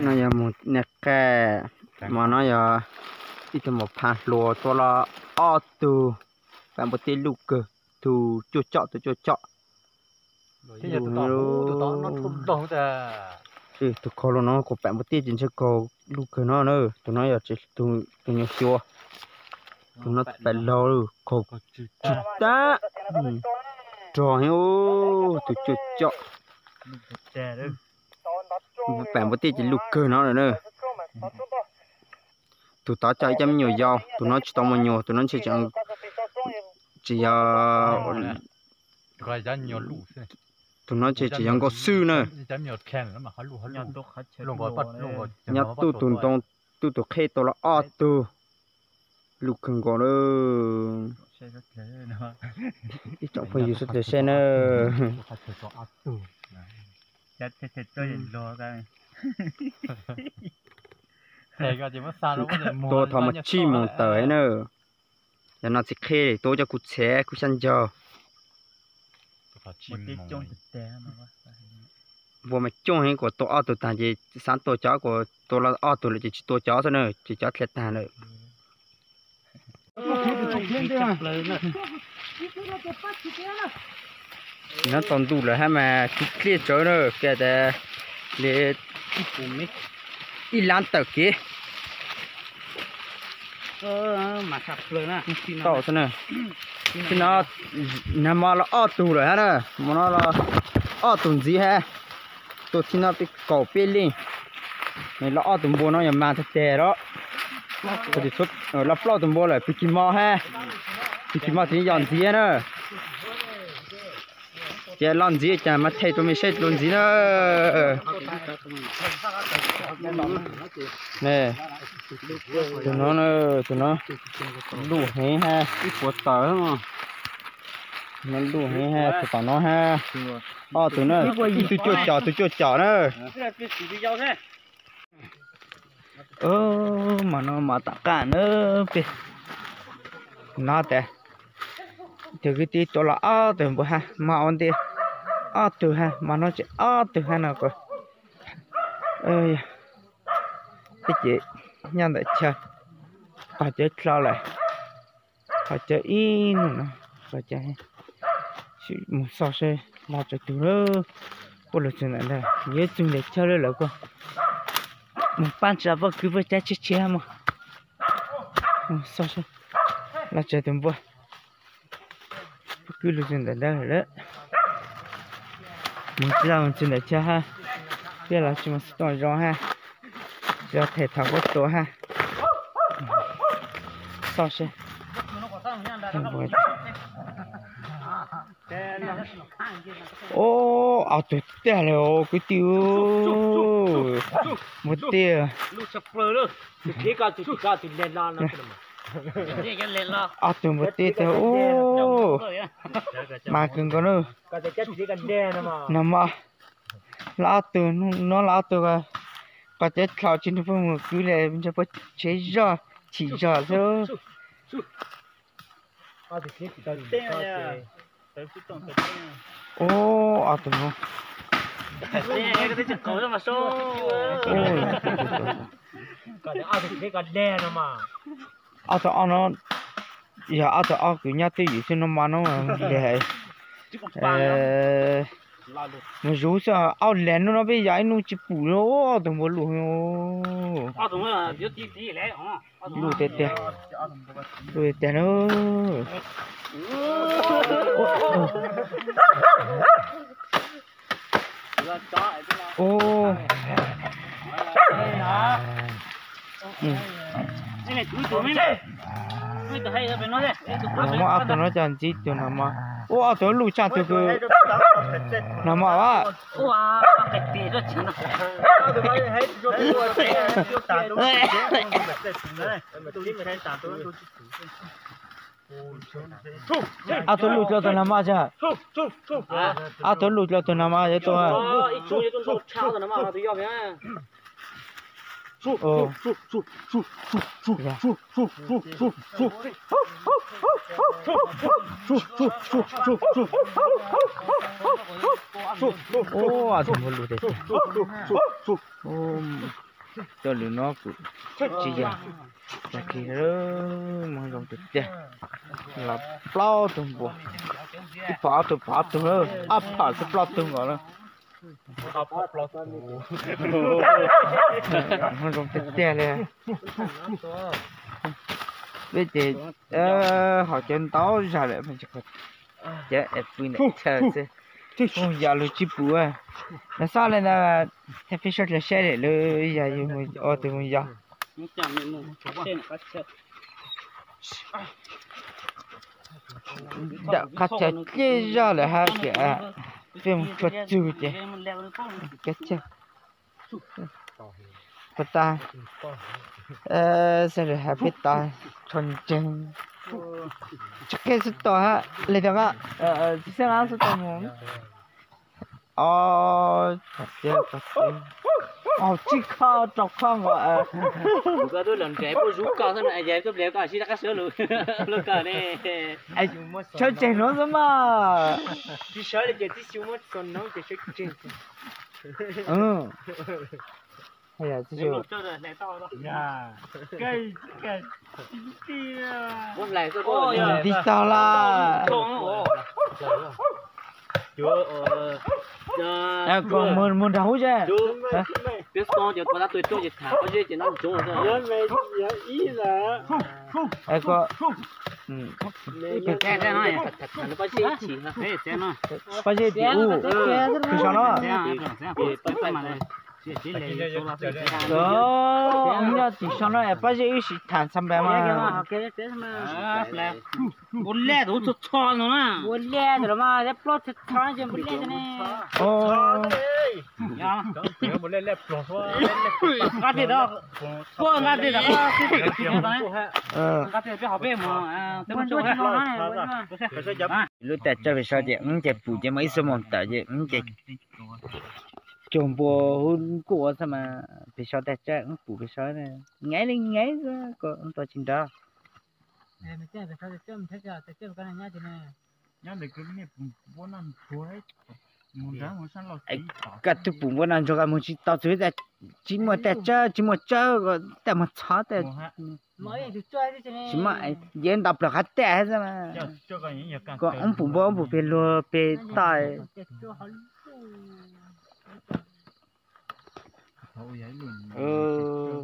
No yog mus nias qe, mas no yog ib tug maum phas hluas tua los ob tug, pam npua tij luj kawg, tus cuaj com, tus cuaj com. Tus khaus los no kuv pam npua tij ces ntshe khaus luj kawg no na, tus no yog tus nyuag xyuas, tus no pam laug khaus tsis tag, rog heev, tus cuaj com. Pam npua tij ces luj kawg no lawm na. Tus tod coj ib cov me nyuam yaus, tus no tsis tau muaj nyuam, tus no ntshe tseem, tseem yog, tus no ntshe tseem yog nkaus xwb na. Nyob tuj tus ntoo, tuj tus qhe tau los ob tug, luj kawg nkaus lawm. Ib tsoom phooj ywg sawv daws saib na. Tua thaum mas tsib moos tawm na. Yog no txiv qhe tua coj kuv txhev kuv xyab ncaug. Npua mas coob heev, kuv tua ob tug tag ces xav tua cov, kuv tua los ob tug lawm ces tsis tua cov xwb na, ces cov dhia tag lawm. Nyob tau ntuj lawm hab mas tsis dliaj tsawv na, kiag tas li ib lab tawm kev. Tau xwb na. Txij no nag hmo los ob tug lawm hab na, hmo no los ob tug ntxiv hab. Tua txij no peb kaum peb leej, los ob tug npua no yog mas tag tag los, los plaub tug npua lawm, pig kig hmo hab, pig kig hmo tsis yog ntxiv na. Ces los ntxiv cas mas thaij rau mej saib dua ntxiv na. Tus no, tus no luj heev hab, ib puas tawm, no luj heev hab, tus tom no hab. Ob tug na, ib tug cuaj com, tus cuaj com na. Mas no mas tom qab na, peb no tas, tus kwv tij tua los ob tug npua hab, mas ua ntej ob tug hab, mas no tseem ob tug hab no. Peb ces nyob ntawm chaw, qhov cawv dlhau lawm, qhov cawv ib nub no, qhov cawv, mus xauj seb los tsawg tug lawm. Puab lug txug ntawm ntag, yuav txug ntawm chaw lawm lawm kuj mus pab tsa poj kwv poj cab tshiab tshiab mus. Mus xauj seb los tsawg tug npua. Poj kwv lug txug ntawm ntawd lawm. Mus tsis tau, mus txug ntawm chaw hab, peb los tsis mus xauj tooj zoo hab, tsis tau them thaum puab tua hab. Xauj seb. Ob tug tag lawm kwv tij. Npua tij. Ob tug npua tij tag ub. Mas kawg nkaus na. Nag hmo los ob tug, no los ob tug, qhov cawv dlhau tsis nrog puab mus kwv li, nrog puab tshev zog chim zog xwb. Ub, ob tug no. Ob tug ob no, yog ob tug ob kws nyob twj ywm xwb no mas no, mus zuv xwb, ob lag nub no peb yog ib nub tsis pum li, ob tug npua luj. Luj tiag tiag, luj tiag tiag na. Muab ob tug no coj ntxiv tus nag hmo. Ub, ob tug luj tshaj tug kws nag hmo a. Ob tug luj dlua tug nag hmo tsa. Ob tug luj dlua tug nag hmo yuav tua. Ua tus npua lus tiag tiag. Cov lus no kuv tsis yog, tag kis muaj zoo tiag tiag. Los plaub tug npua, ib phav ob tug, phav ob tug, ob phav xwb plaub tug nkaus na. Muaj zoo tiag tiag li. Peb ces haus cawv ntau zog lawm, cov es pw ntawm chaw xwb, mus yos lug tsis pum. Los xav li ntawd, thiab peb sawv daws saib lawm lub yog yus mus ua tus mus yos. Ntawm qhov chaw dlej zog lawm hab tias peb mus tshua txug ces puas tas, sawv daws hais peb tas tshua ntseeg. Tsis qhia xwb tau hab li tau, tsis xeeb xwb tau mus. Ob, ob tsib khob rau khob nkaus. Sawv tseg nuav xwb mas. Ntxiv tag lawm. Mus nrog hub ze. Pob zeb tim ub, peb so no. Nyob tim so no es pob zeb wb sim tham txha npe mas. Ua liaj tus txho txho no na. Ua liaj tus los mas plaub txho txho ces ua liaj ne. Nqa tej, nqa tej, nqa tej, nqa tej peb hauv peb mus. Lub tag tsawb pem saud ces wb ces pum ces muaj ib xuab moos tawm ces wb ces cuag npua hub nkuaj xwb mas pem saud tag tsawb wb pum pem saud na. Nyaib li nyaib xwb, ko wb tua tsis nrov. Koj tug pum npua no ntsuag koj mus tsis tau txug, tsis muaj tag tsawb, tsis muaj tsawb, tag muag txhov tag. Tsis muaj, yeej ntaus plaws qhov tag xwb mas. Koj wb pum npua wb pum pem luag pem toj.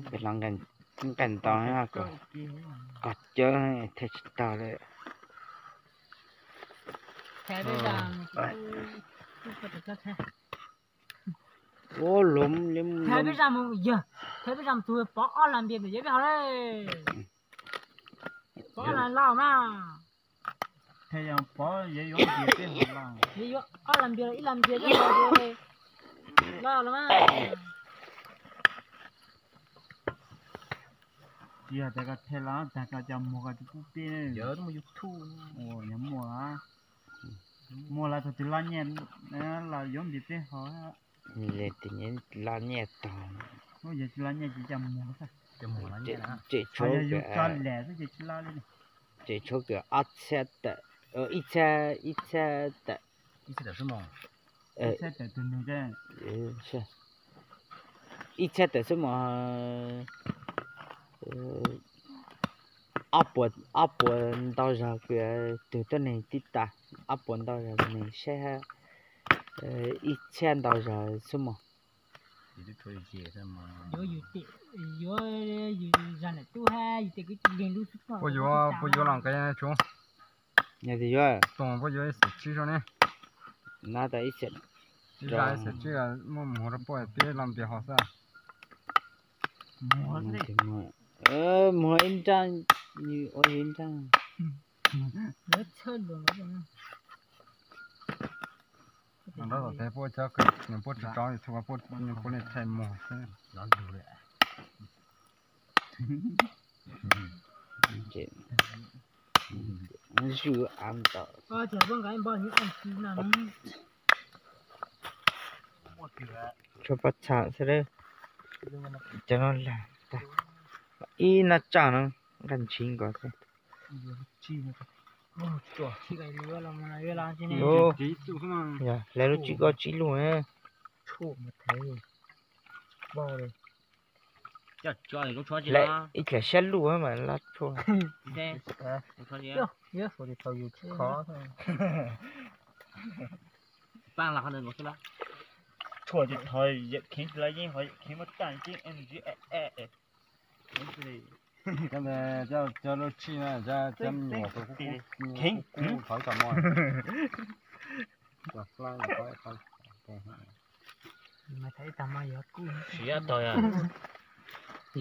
Peb los nqaij ntau, qos cawv thiaj tsis tag li. Ua luag li. Peb zaj mus yawg, peb zaj mus tug pov ob lag npias ntawm yawg peb hov le. Pov lag laus na. Pov, yuav ob lag npias, ib lag npias laus los mas. Tsis yog tias koj them los tag koj cov muag koj tsis pub peb. Yog muaj, muaj los tug twg loj nyiaj los yuav npias peb hov. Loj nyiaj tag. Yog tsis loj nyiaj ces coj muag xwb. Tsem tshuav, yog yus tso lawm xwb ces tsis loj li. Tsem tshuav kws ob txhiab tawm, ib txhiab, ib txhiab tawm. Ib txhiab tawm xwb mas ob puas, ob puas ntau zog kws tug tuab neeg tib tas, ob puas ntau zog neeg saib hab, ib txhiab ntau zog xwb mas. Puas yuav, puas yuav los nqe tsuav? Yog tias yuav, Toom puas yuav ib xees tsib zoo ne? Na tas ib xees, ib xees tsib muaj muag rau puab peb los npias hov xwb. Muag ib nrab, ua ib nrab. Nrab tom tes puab cov, puab tsis tso YouTube puab, puab le thaij muag xwb. Zuj am ntau. Tshuav pob txha xwb lawm. Cov no lag tag. Ib nab tsaj no nqaj ntshiv nkaus xwb. Yog lawv lub tsib koj tsib luj na. Ib txhia siab luj mas lab tshuaj. Tshuaj ces thov yawm kheev lawv yeej ho yawm kheev muaj tag yeeb em ntsis e e. Cov lub tshij na, cov me nyuam kheev thov kom mo.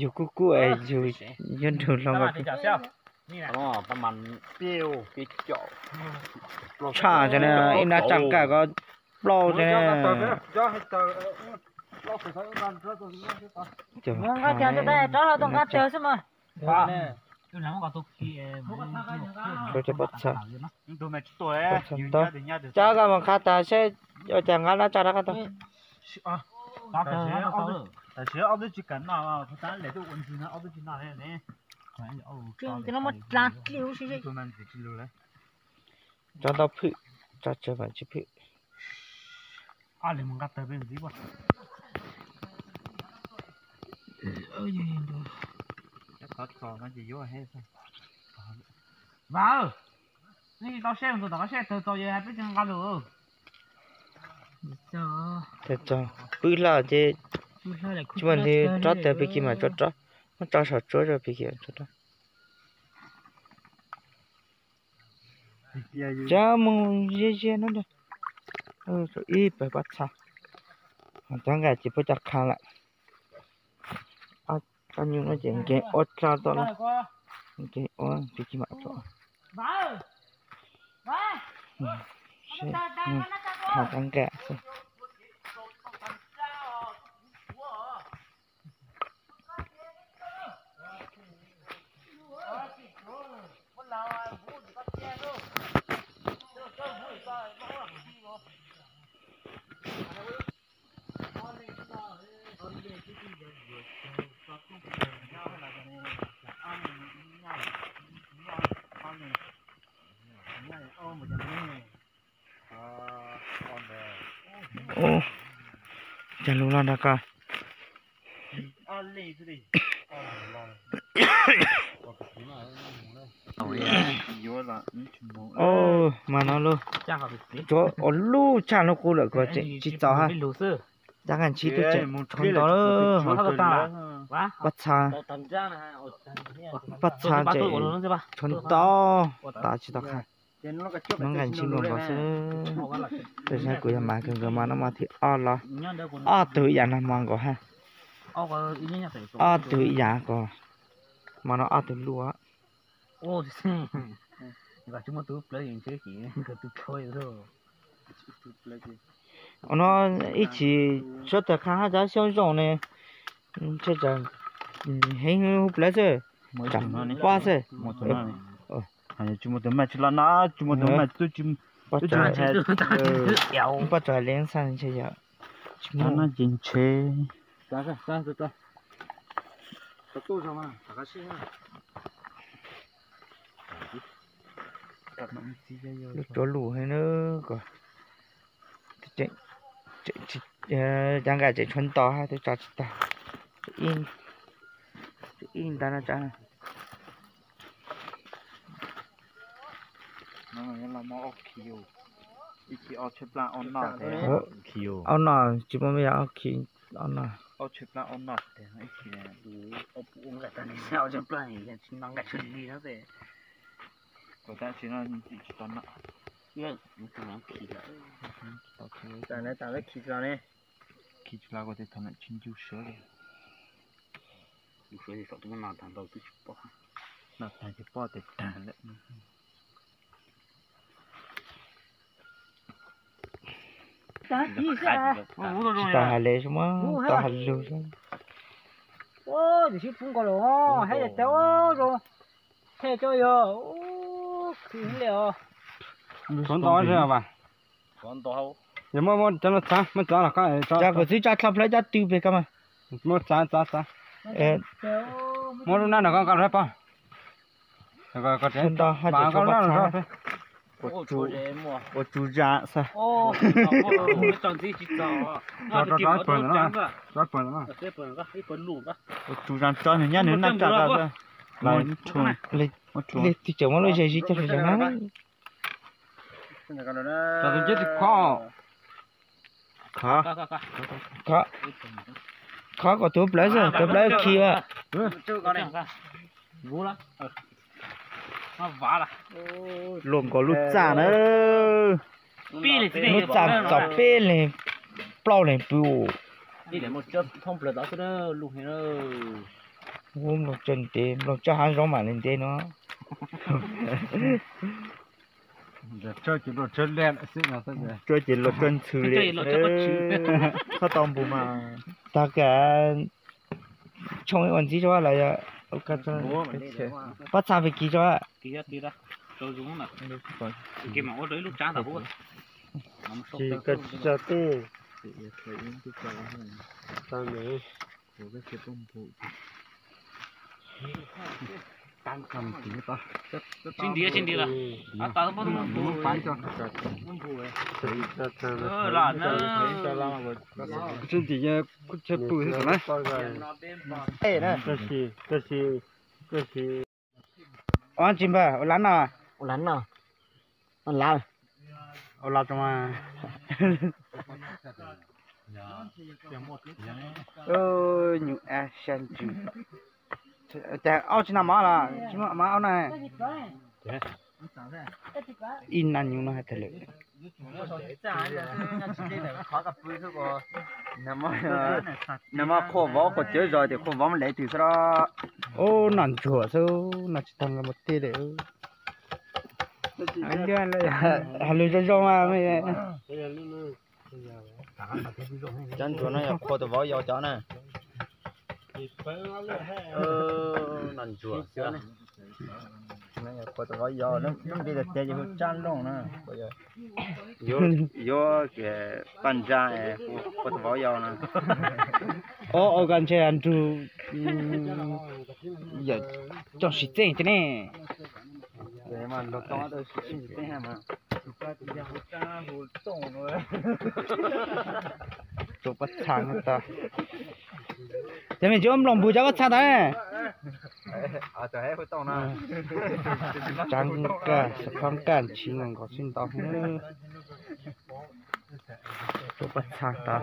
Yug kuj kuj es yug yuav nrug hlo nkaus. Tshaj tso na, ib nab tsaj nqaj ko plaub tso na. Rov hlo tus nqaj tsawg xwb mas. Suav cov pob txha, pob txha ntau. Cov koj mus qhav tas seb ua cas nqa nab tsaj rov qab tau. Tso ntau phwm, tso tsawg mam tsis phwm. Vam, nej tsis tau seb tus tom qab seb tawg txaus yog hais peb tsis nqa lus. Tawg txaus, pwb hla ces tsis muaj nti rov tawg pig kis mas tso rov, muab tso saum tsuab rau pig kis tso rov. Cov mus ze ze no, ib pawg pob txha, cov nqaij ces puab coj qha lawm. Cov nyuj no ces nkees ua tso tau na, nkees ua pig kis mam tso. Qha cov nqaij xwb. Ua cas lug loj nrog koj. Mas no lub, tsuav ua lub tshaj lub qub lawm kuv tseem tsis txaus ha. Cov nqaij ntshiv twb tseem tshuav ntau lawm. Pob txha, pob txha tseem tshuav ntau, tas tsis tau qha. Nub nqaij ntshiv nkaus nkaus xwb. Tab sis kuv yog mas kawg nkaus mas no mas thib ob los, ob tug ib yam nag hmo nkaus ha. Ob tug ib yam ko, mas no ob tug luaj. Ua no ib chim sab tawg qha hab cov xyoob zoo ne, ntshe heev hub plawv xwb, tsam pob xwb. Tsis muaj tus maj tsis los no, tsis muaj tus maj tub tsis, pob tsuas hais li xaj ntshe yog tsis muaj no ces ntshe. Lub tsuav lus heev na, ko, cov nqaij tseem tshuav ntau hab twb tso tsis tag. Ib ntag no tso. Ob no tsis muaj me yog ob khi, ob no. Khi tsis los kuv tej thaum nam tsis ncu sawv li. Ncu sawv li saum tus no tag ntau twb tsis pom. No tag ces pom tes tag lawm. Tsis tau hais li, tsis muaj tau hais lus xwb. Ua, tsis sib pub nkaus los, hais tias zoo, the cov yog, khwv li os. Tshuav ntau zog vas. Yog muaj muaj cov no txav, muaj txav los koj, cov kuv twb tso dlhau plawv cov tw pem ko mas. Muab txav txav txav. Muab lub nab no koj nqa rau pog. Ntau haj tseem tshuav pob txha. Ua tsu zam xwb. Ua tsu zam tso nws nyab nws naj tsa xwb. Leej twg tseem muab lub zes zis coj zam na. Khov, khov kom tuav plawv xwb, tuav plawv khi. Luaj nkaus lub txaj na. Lub txaj txaus peb leeg plaub leeg pw. Mloog tso ntev, mloog tso hav zoov mam li ntev no. Tso ces luag tso ntxhw li. Txhob tau npus mas. Tag kis tshooj ua ntxiv tso los yog pob txha pem kis tso. Tsis kawg tsis tso tej. Tsis nti, tsis nti lawm. Tsis nti, kuj tsheb pw xwb na. Tab sis, tab sis, tab sis. Ua tsis npawg, ua lav no. Ua lav no. Ua lav, ua lav tso mas. Nyuj ab sab ntsws. Cas aub tsis noj mov los tsis muaj mov aub na. Ib nab nyuj no hais tag lawm. Nag hmo qhua vauv qhua cawv zos tias qhua vauv mas lev twg xwb los. Ub, noj ntsuag xwb, noj tsis tag nqaij mus tij li. Hais lus zoo zoo mas. Cov ntsuag no yog qhua tus vauv yau cov na. Noj ntsuag xwb. Qhua tus vauv yau, lub npe tiag tiag ces hu Tsab Looj na. Yuav paj ntsa, qhua tus vauv yau na. Ov, ua koj ntshe ntug yawm tsoom sim txeej tiag ne. Tsuav pob txha no tau. Cov me ntsis ua nplooj npug cov pob txha ntawd. Tsav nkaj, xov phob nkaj ntshis nkaus nkaus xwb ntau. Tsuav pob txha tau.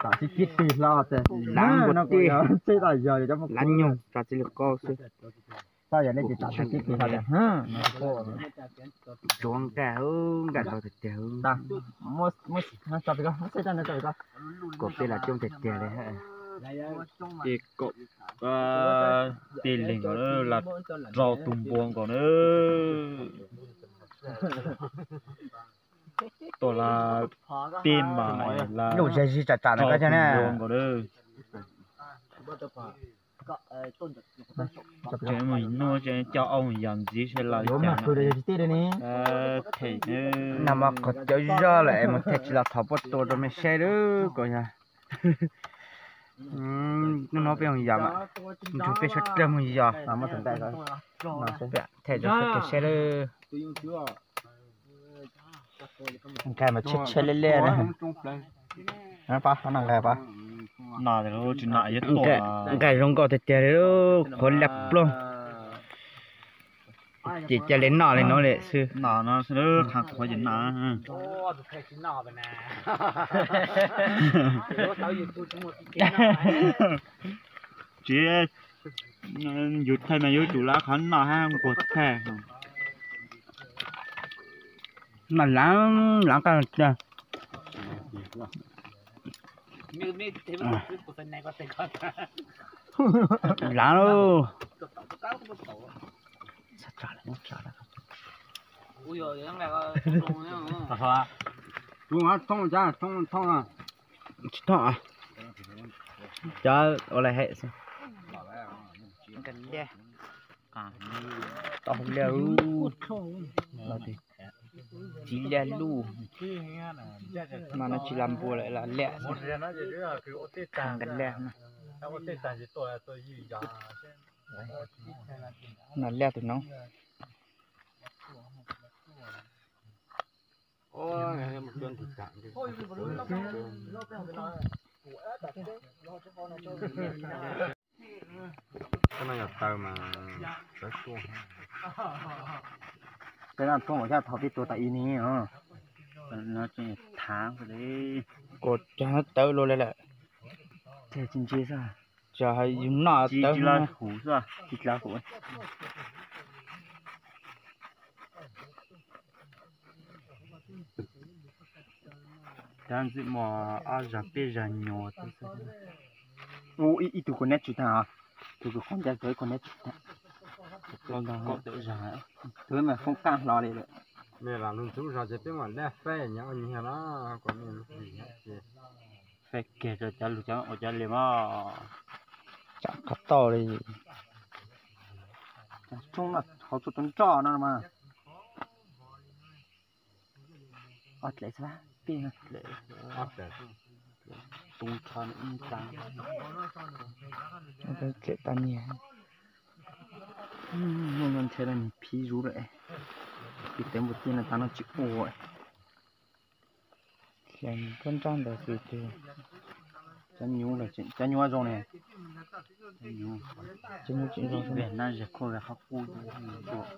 Tam sib kib tig hlo tias lav nkuaj tij, lav nyuj tso txiv lws qaub xwb. Tsuav nkaj, nkaj ntau tiag tiag. Kaum tej los coob tiag tiag li. Ces kaum tej leeg nkaus, los rau tus npua nkaus na. Tuaj los peb mas los rau tus npua nkaus na. Mus nua coj auj yos ntxiv seb los li cas. Them, nag hmo qhov cawv zog lawm es mus them tsis los thov puab tua rau mej saib lawm ko yog. Hnub no peb mus yos mas nrug peb suav dlawg mus yos. Them rau sawv daws saib lawm. Nqaij mas tshiab tshiab liab liab na. Nqaij zoo nkauj tiag tiag li, qhuav liab ploog. Ces ca le noj li no li xwb. Qhov qhuav ces noj. Tsis yus thaij mas yuav tsum lav qhov noj hab nquag thaij. Noj laav laav qab tiag. Laav lauj. Tsis thoob, cov ua li hem xwb. Tau liaj. Txiv liaj luj, mas no tsis lam npua lawm, lam liaj xwb. Nkas liaj no, no liaj tus no. Koj no yog taw mas txawv tuaj. Peb no tuaj mus xyaj thaum peb tuaj tas ib ni os. Thav li. Kuv cog tawv luaj li lawm. Tsis ntsia xwb. Cog yus noj tawv los huv xwb, tsis dlav huv. Cov ntxwm mos ob zag peb zag nyuam. Ib tug kuv neb tsis tag, tus kuv qhov ncauj tus kuv neb tsis tag. Tus mas foob kaj hlo li lawm. Mej lam lug ntxub zog ces peb mam laj faib nyias ua nyias na, kom mej lug faib kiag rau cov lug cov ua cov li mas. Tsam qhov toj li. Tsoob no hauv txhua tus nroj no mas. Ob dlaim xwb, pij dlaim, tub nrho ib nta. Dlaim tag niag. Muaj nrhiav tau niag phiv zuv lawm. Pij tawv npua tiag no tas no tsis ua. Xyov nrab nrab ntawd xwb ces cov nyuj, cov nyuj zoo ne. Cov nyuj tsis zoo, veg na, zes khuaj veg qhov qub,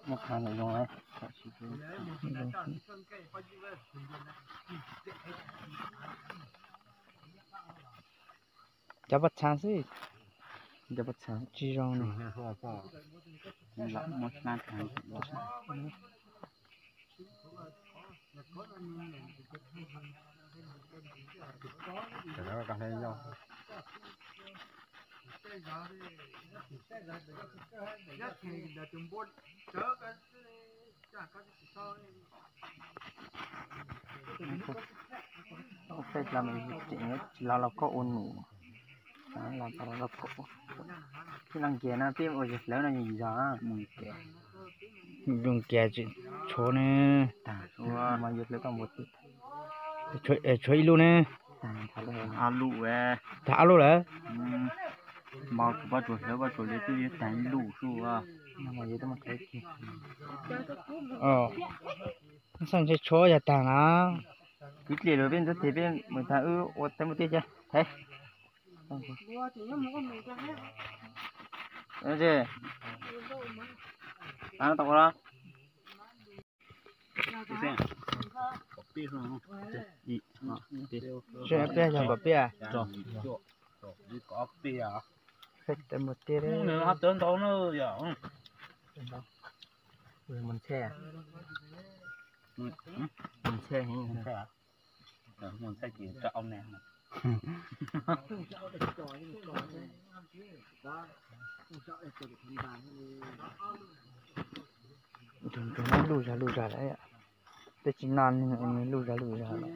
muab qhab ntawm zoo lawm. Cov pob txha xwb, cov pob txha tsis zoo ne. Ub, peb cov me tseem tsis los los koj ua num, los tau los koj ua. Peb los nkias no peb ua yog hlawv no yog yim zog. Zoo nkias tseem tshuav ne. Mas yuav hlawv koj npua tiag. Tshuav ib lub ne. Ob lub, tag ob lub lawm. Mas kuv pob tsuas hlawv pob tsuas li twb yuav tag ib lub xwb. Xaj ntshe tshuav yog tag na. Kwv dlej lawm peb ntxuav tes peb mus tag wb ua teb mus tiag cia thaiv. Peb yog kom peb. Peb mus tiag. Mus ntxhe, mus ntxhe heev. Luj zog luj zog lawm, peb tsis noj luj zog luj zog lawm.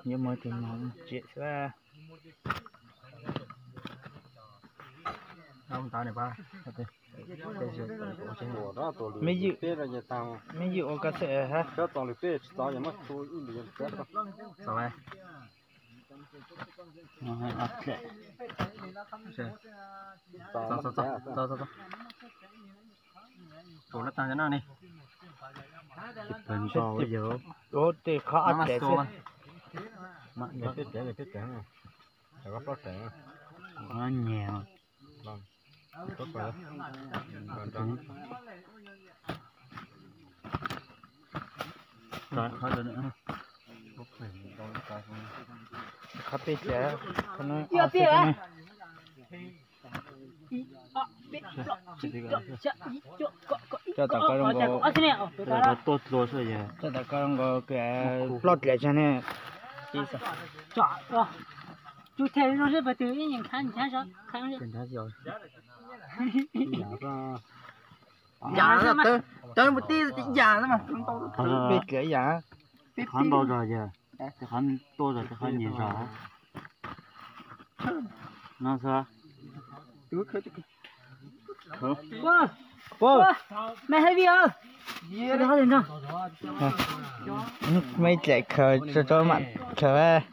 Yuav mus tus no tsiam xwb. Me ywg ua koj xwb hab. Tus lab tag no ne. Tej qhov ob dlaim xwb. Nyias. Qhov peb dlaim, qhov no ob txhais ne. Coj tom koj zoo nkaus, coj tom koj zoo nkaus plaub dlaim tsag ne. Yam tawv mus tib yam mas. Peb txiav yam. Qhov ntau zog yog, qhov tuaj zog, qhov nyias zog. No xwb. Mej tlaim khaws tso tso mam khaws.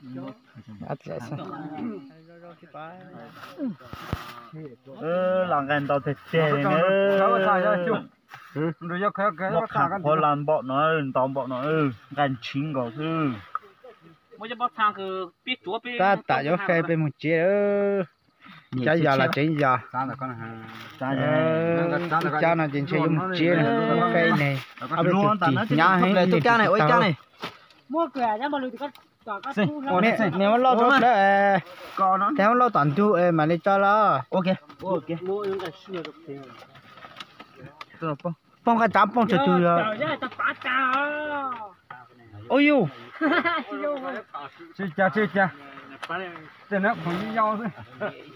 Los nqaij ntau tiag tiag li na. Muaj qhov qhuav los npaum no, ntau npaum no, nqaij ntshiv nkaus xwb. Tab tom yuav fais peb mus tsev. Cov yos los tseem yos. Ib cab no ces ntshe yuav mus tsev, fais ne. Ob peb tug ris hnyav heev li. Nws muab loj rau plawv, tes muab loj tom ntug mam li tso los. Poob nqaij tsav poob tsawg tug yog. Ua yus.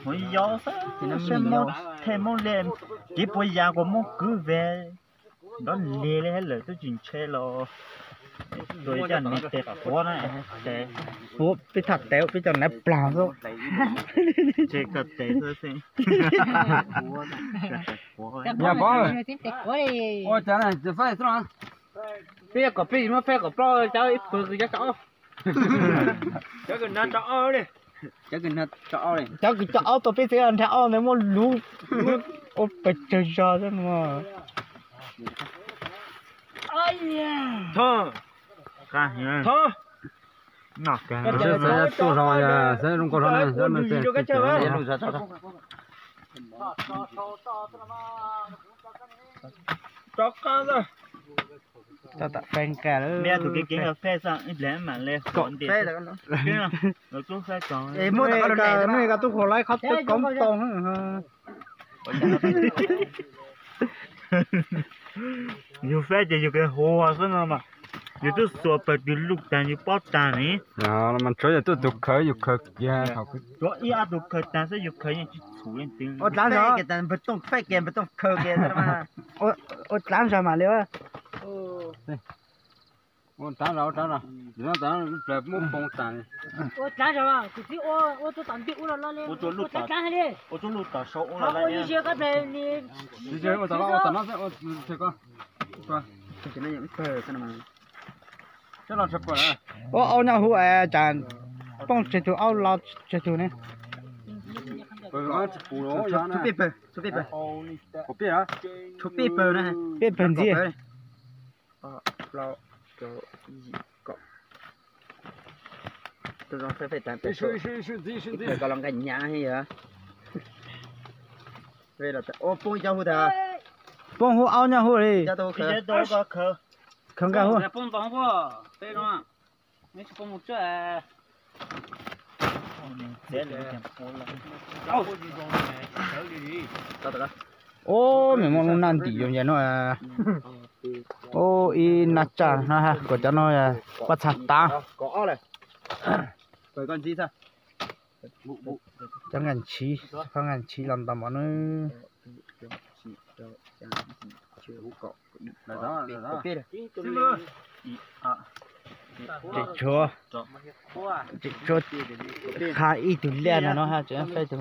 Qhov yau xwb, tej Hmoob li kev puas yas kuas Hmoob kwv ve nrov lig li lawm twb tsis ntshe los. Tus coj niag tes quav na, tes. Peb tham tes peb coj nab plag xwb. Ntshe koj tes xwb xwb. Yog pov. Ua cas na, faib xwb no. Peb yog kom peb muab faib kom plaub cov ib pawg kws cov tso ob. Cov kws no tso ob li. Cov kws cov ob tau peb txiv nrhab ob ntawd muaj lub ua pes tsawg zog xwb no. Tuaj zog, xav zoo nkauj zog ne. Tab tom faib nqaij lawm. Kom faib, muaj koj lub nqaij koj twb koob tau. Yus faib ces yus kawg hu xwb no mas. Yus twb xuas pawg twg luj tag yus paub tag ne. Mas tsuav yog tuaj tus khaws yus khaws kiag. Tsuav ib ob tug khaws tag xwb yus khaws yeej tsis txhum leej twg. Ua dlaab zog, npawg Tooj faib kiag npawg Tooj khaws kiag. Ua dlaab zog mam li. Ua dlaab zog, ua dlaab zog, ua dlaab zog, muab poob tag. Ua dlaab zog, tus txiv ua, ua tuaj tom ntej ub los los li, ua dlaab zog li. Ua tsuj luj tom sau ua los li. Ua tom no, ua tom no xwb, ua ko. Ua aub nyob hauv es tsam poob tsawg tug aub los tsawg tug ne. Tshuav peb pawg, tshuav peb pawg. Tshuav peb pawg na. Peb pawg ntxiv. Plaub, rau, yim, kaum. Ib pawg koj los nqaij nyav heev yog. Poob ib co hauv tag. Poob hauv aub nyob hauv li. Khaws nqaij hauv. Ub, nws muaj lub naj ntim zoo li no. Ub, ib nab tsaj no, kuv cov no paj txha tav. Cov nqaij ntshiv, cov nqaij ntshiv los ntau npaum no. Tseem tshuav, tseem tshuav qha ib tug liaj no no, tseem faib tus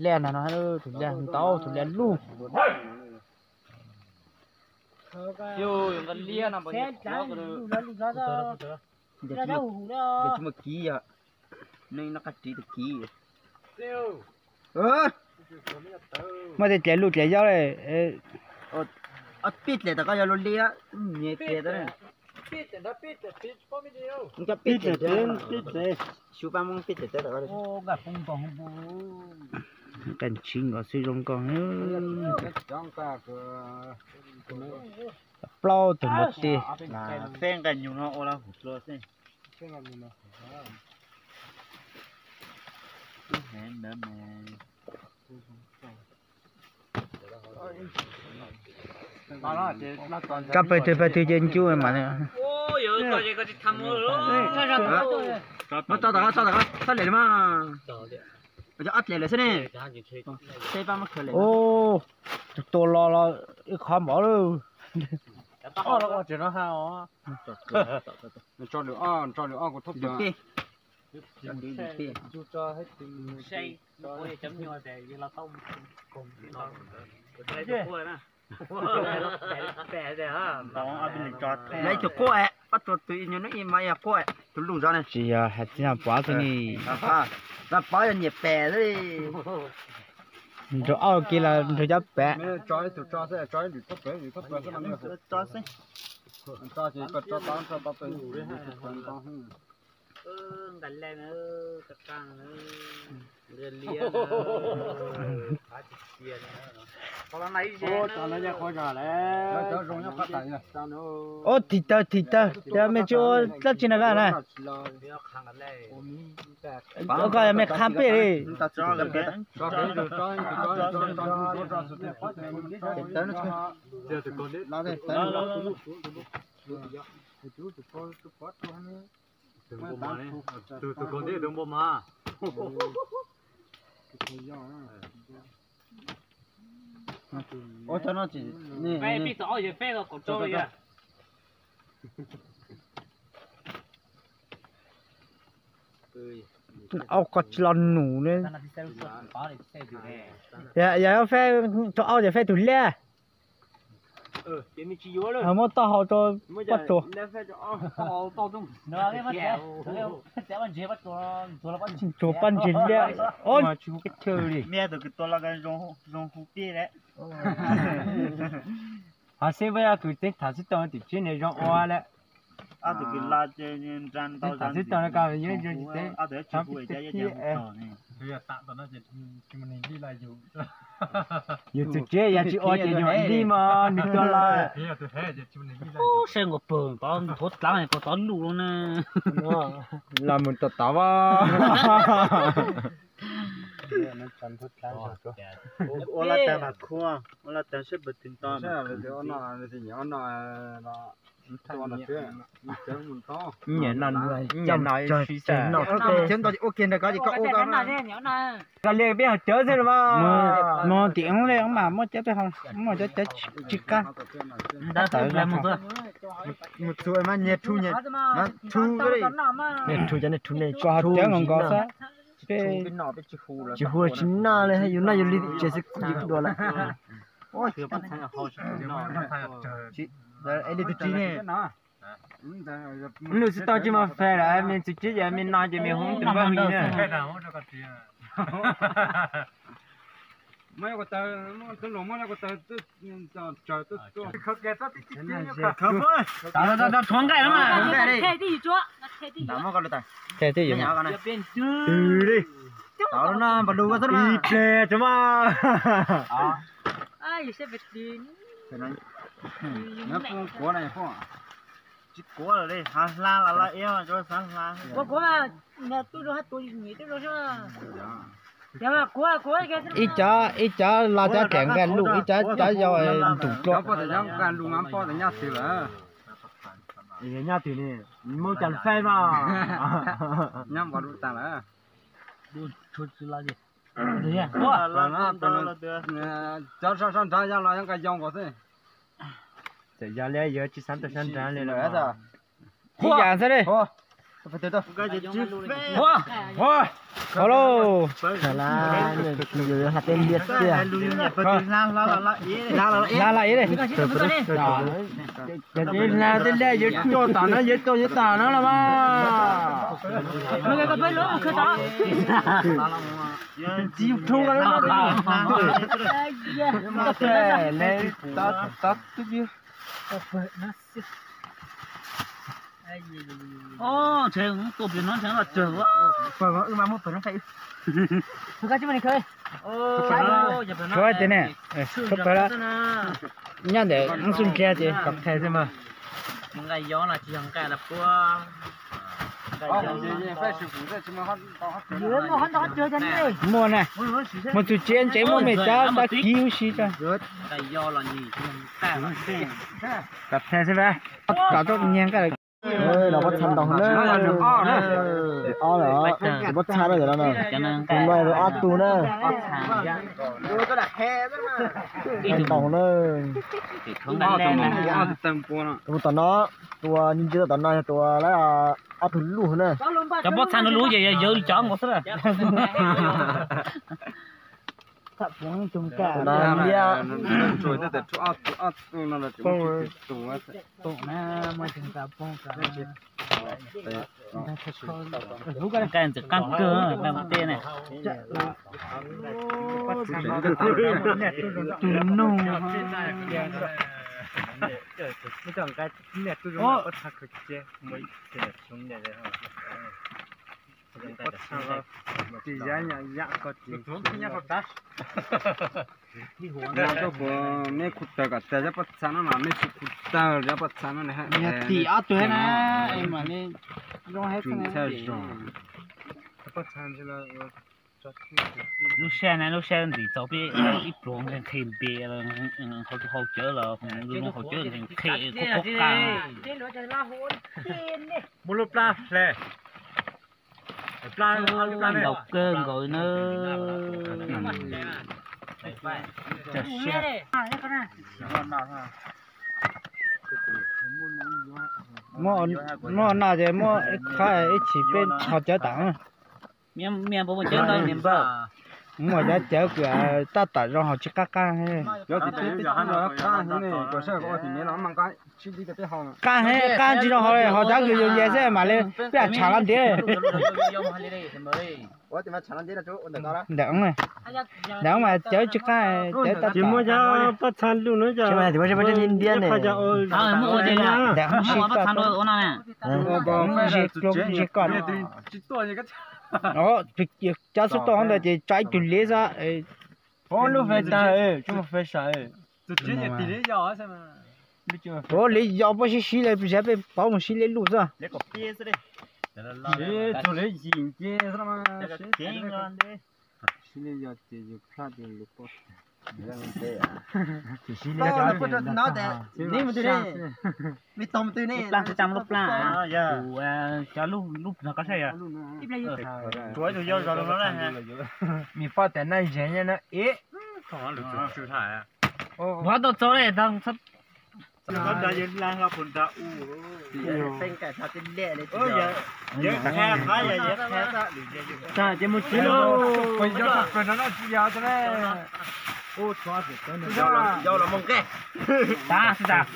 liaj no no, tus liaj ntau, tus liaj luj. Muaj tej dlaim luj dlaim yaub li. Peb dlaim tom koj yog luj liab, nyias dlaim tau. Peb dlaim, peb dlaim. Xyov pab muab peb dlaim tau. Nqaij ntshiv nkaus xwb zoo nkauj. Plaub tug npua tij. Peb nqaij nyuj no ua lawm hauv dlua xwb. Koj pawg twg pawg twg ces ncu mas. Muab tso tom, tso tom, txhob liam li mas. Cov ob dlej lawm xwb ne. Tus tua los los ib qho npaum lawm. Tso lwm ob, tso lwm ob kuv thub pem. Lawv ib tug quaj, pab tsuas tus nyuag hnub ib mas yog quaj tus lus zov ne. Tsis yog hais txij no pov xwb ni. Pov yog nyiam pem xwb li. Nrug auj kiag los nrug cov pem. Ub, thim tawg thim tawg, mej tsis ua dab tsi na koj na. Koj yog mej qha pej li. Tus npua mas, tus npua mas. Ua cov no tsis, peb txog ob yawg peb los kaum rau li. Au, koj tsis los num ne. Yog feb rau au ces feb tus liab. Muab taub hau rau poj tsuas. Tsuas poj ntseg liab. Tsis hu kab chaw li. Zoo hu pij. Ho seb peb ob tug teb tham xwb tau tim tsib ne zoo ua lawm. Ob tug kws la ces nra ntau teb tham xwb tau ko yeej zoo teb. Yus txwv tsev yog tsis ua ces yus li mas nws tuag lawm. Saib nkaus pawg tod nthuav dlav ko tod lus lawm na. Los mus tau tod as. Ua laj tag mas khua, ua laj tag saib pawg twg nto. Nyiam no, nyiam no, ua kiag ntawd ko, koj liag peb hauv cawv xwb los mas. Mus tim ub li mas muab cawv peb hauv, muab cawv cawv tsis qab. Mus txug mas nyias rhu, nyias rhu, nyias rhu cov, nyias rhu ne, kom hauv cawv nkaus nkaus xwb. Tsis hu tsis noj li, yus noj yus li tsev xwb kuj yus dua lawm. Li tus tsis ne. Nws tsis tau tsis mas fais lawm, me txiv tsib ces me no ces me hu tus npaj hwj na. Thuav nqaij no mas. Twb li. Tau no npam lus ko xwb mas. Ib pliag tso mas. Kuav na, tsis kuav lawm li, hav hla los los iab, xav hla. Ib cov, ib cov los cov riam nqaij lug, ib cov cov yau ntum dlua. Nyob twg li, muaj cov fais mas. Nyob npam lus tas lawm. Cov sab nrad yog los nqa yau nkaus xwb. Txawm yog li yuav tsis xav tau sab nrad li lawm. Ib yam xwb li. Hau lauj. Hla tej liaj tiag. Hla los ib li. Hla tej liaj yuav coj tom no, yuav coj yuav tom no los mas. Tsis yog rhu ko. Tsev tua pem no tsev los tsawg. Tshuav ces ne, tshuav pawg lawm. Nyob ntawm ub xub ntsia ces kom qhia xwb mas. Nqaij yob los tsis yog nqaij los puab. Muaj na, muaj txuj tsiab ntsev muaj me cab dab kiv ub si tso. Kom qhia xwb mas. Kom tuaj nyiag nqaij. Los pob txha ntau na. Ob lawm, pob txha na, tus no tus ob tug na. Ntau na. Tus tom no, tus ntsia tom no yog tus lawv ob tug luj na. Cov pob txha no luj ces yog yawg cov nkaus xwb na. Tus no liab. Nqaij ntxim qab kawg, nqaij mus teb ne. Tus noog. Tis yam yam ko tis. Neb khu taws kom tag cov pob txha no mas neb tsis khu taws cov pob txha no. Tim ob tug na, mas li zoo heev. Lub sij hawm na, lub sij hawm ntxim txaus peb ib pluag nqhis nqhis npe, hau cawv los, hau cawv nqhis nqhis qhov qab. Muaj lub plab hle. Ntaus kawg nkaus na. Muaj no ces muaj ib qho ib chim peb ho cawv tam. Muaj cov cawv kws tab tom zoo hauv tsis qab qab. Qab heev, qab tsis zoo hauv, hauv cov kws yus nce xwb mam li peb tshav los ntiav. Ntawm, ntawm mas cawv tsis qab, cawv tsis muaj cov pob txha luj no. Ntawm, cov xub tuaj ntawd ces tso ib tug liab xwb. Lub fes tag, tsis muaj fes sav. Ua li yog pob sib sib li, peb pov mus sib li luj xwb. Lub plab, cov lub, lub no koj saib yog. Tsuav ib tug yau zog no na. Me poj tas naj zeeg nyob no ib. Vov tau txog li. Ces mus tsis los. Yau los mus nqe. Tas, tas.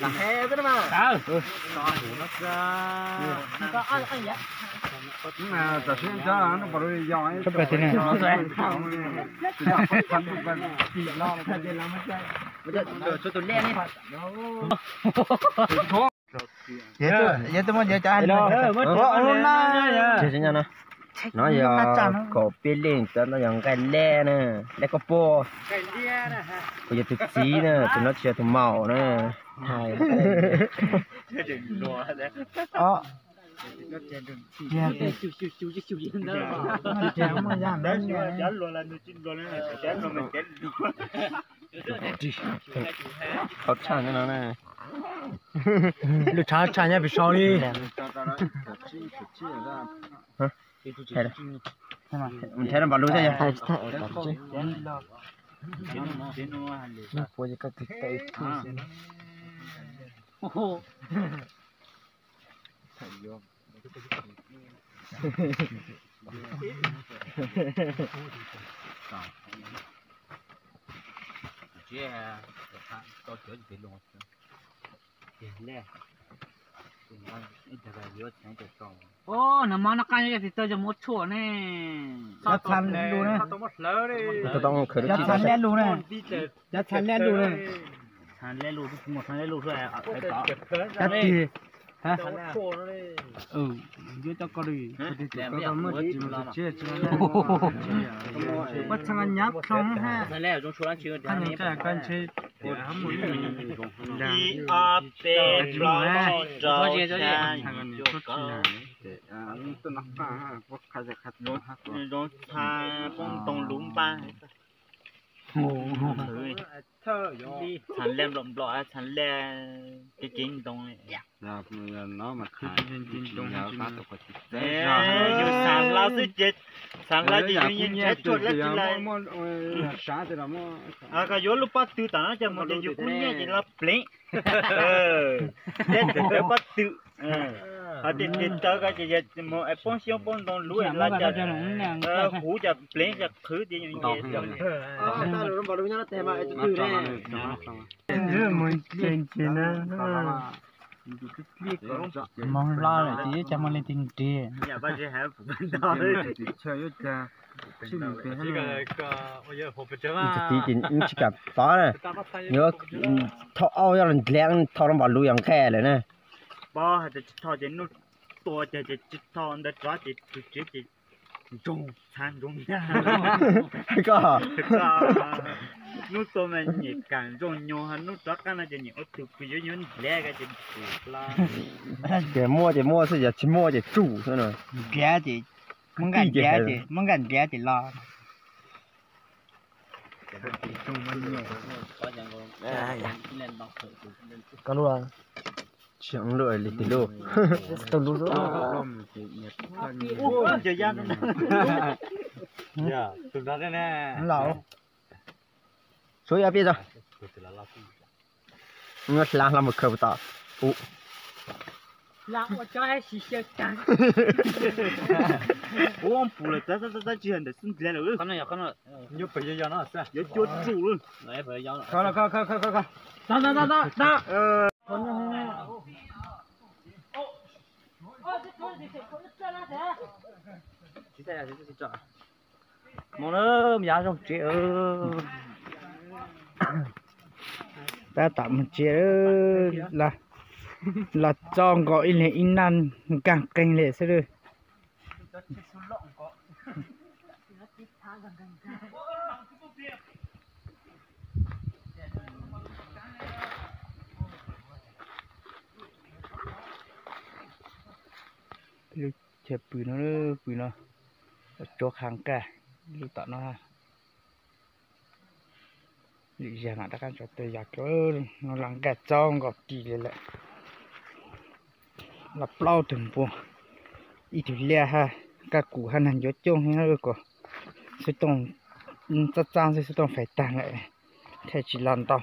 Yog tus muaj ncaws cas hais no. No yog kaum peb leej, cov no yog nqaij leb na, leb koj puag. Kuv yog tus txiv na, tus no tsis yog tus maum na. Hais Qhov tshaj no na. Lub tshav tshaj nyob pem saud li. Nrhiav no npam lub thiab yog. Nag hmo no qab nyob yog tis taw yog muab tshuaj ne. Cov txha leb lug ne. Cov txha leb lug ne. Txha leb lug, mus txha leb lug xwb. Cov tis. Yuav cov ko li. Ua txha nyab plhoo ha. Ntshe ib ob peb plaub tsib rau xya. Zoo txha poob ntoo lub npab. Txha laj nplom nplom, txha laj kev kev ntoo. Yus xav hla xwb ces, xav hla ces yus yeej ntshaib tshuaj dab tsi lawm. Koj yuav lub pob tw tom no ces mus ces yus kub nyiaj ces los pleev. Thiab tus kawg pob tw, ho tias tis taw ko ces yog mus poob xyoob poob ntoo lub los cas, huv cas pleev cas qhwv tias yus nce. Moog hlo lawm ces ib co moog le tig nrig. Ib tug txiv ces tsis kam pov na, yuav thauj aub yog los ndliav, thauj rau npaum lus yog nqaij lawm na. Pov hais tias tsis thauj ces nuj tua ces tsis thauj ntawd rov ces tsis txiav ces ntsoog txhav ntsoog ntag. Koj, nub tua mas nyem kam ntsoog nyoog, nub rov qab no ces nyem ua tug kws yuav yuav ndliav ko ces tsis hla. Ces muaj ces muaj xwb, yog tsis muaj ces tsuj xwb na. Ndliav ces, muab nkag ndliav ces, muab nkag ndliav ces los. Tsis lub li tis lub. Suav yog pij tso. Hla hla mus khaws puas tom. Ua pum lawm, txav txav txav tsis yog ntawm xub ntiag lawm. Yuav cua tsuj lawm. Mus na, yav zoo tsev. Tab tom mus tsev, los txog nkaus ib leeg ib naj nkaag qeeg li xwb lawm. Lub chaw pw no, pw no, tsuav qha nqaij lub tom no. Lwm zaug mam rov qab tso tes yog no los nqaij txaus nkaus kis li lawm. Los plaub tug npua, ib tug liaj hab, kab kum hab, nag ncuav cooj heev kom xub tooj txab txab xwb, xub tooj fais tag lawm, thiaj tsis los ntau.